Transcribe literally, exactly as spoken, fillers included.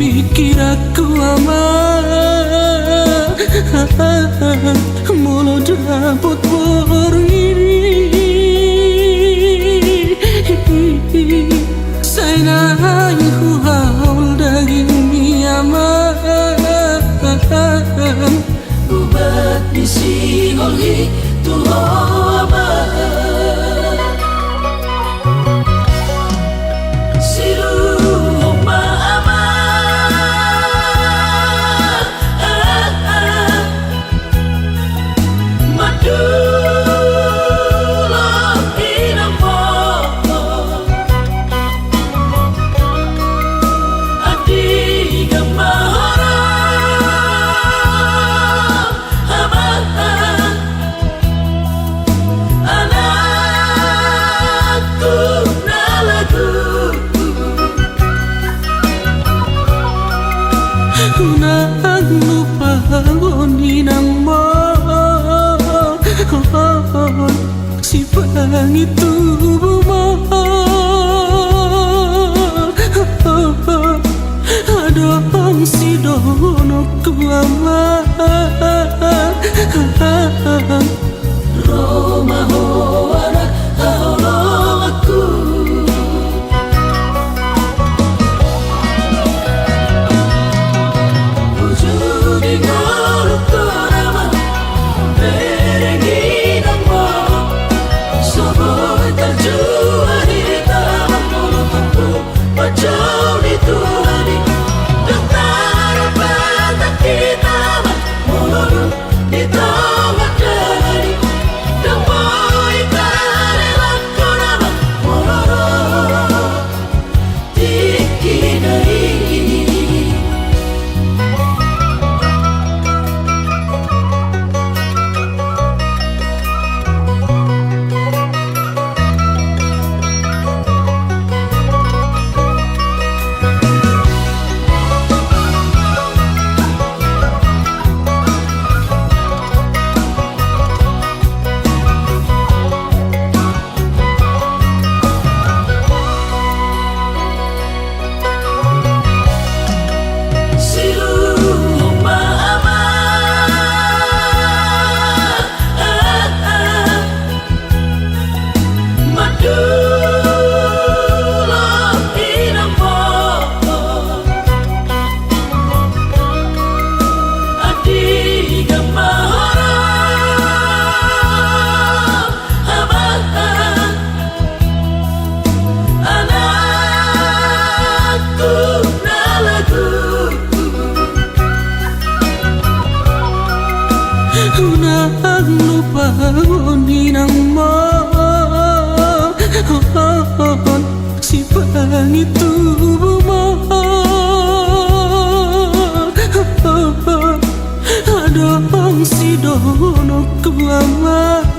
Pikiranku amang, molo dapot boru i, sai naeng huhaol daging ni amang. Ubat ni sihol i tu ho amang. Siluhon ma amang. Mandula inangmu. Andigan ma ho amang. Anakku na lagu. Unang lupa ho inangmu. Sipangi tubumu. Adong sidohononku amang. Ro ma ho anak haholonganku. Uju di ngolungku amang, bereng inangmu. So boi tarjua hita amang, molo tung pajou ni Tuhan i. Ndang tarbahen hita amang, molo dung di tonga dalan i. Ndang boi tarelangkon amang, molo ro tingki na i. Siluhon ma amang. Mandula inangmu. Andigan ma ho amang. Anakku na lagu. Unang lupa ho inangmu. Sipangi tubumu. Adong sidohononku amang.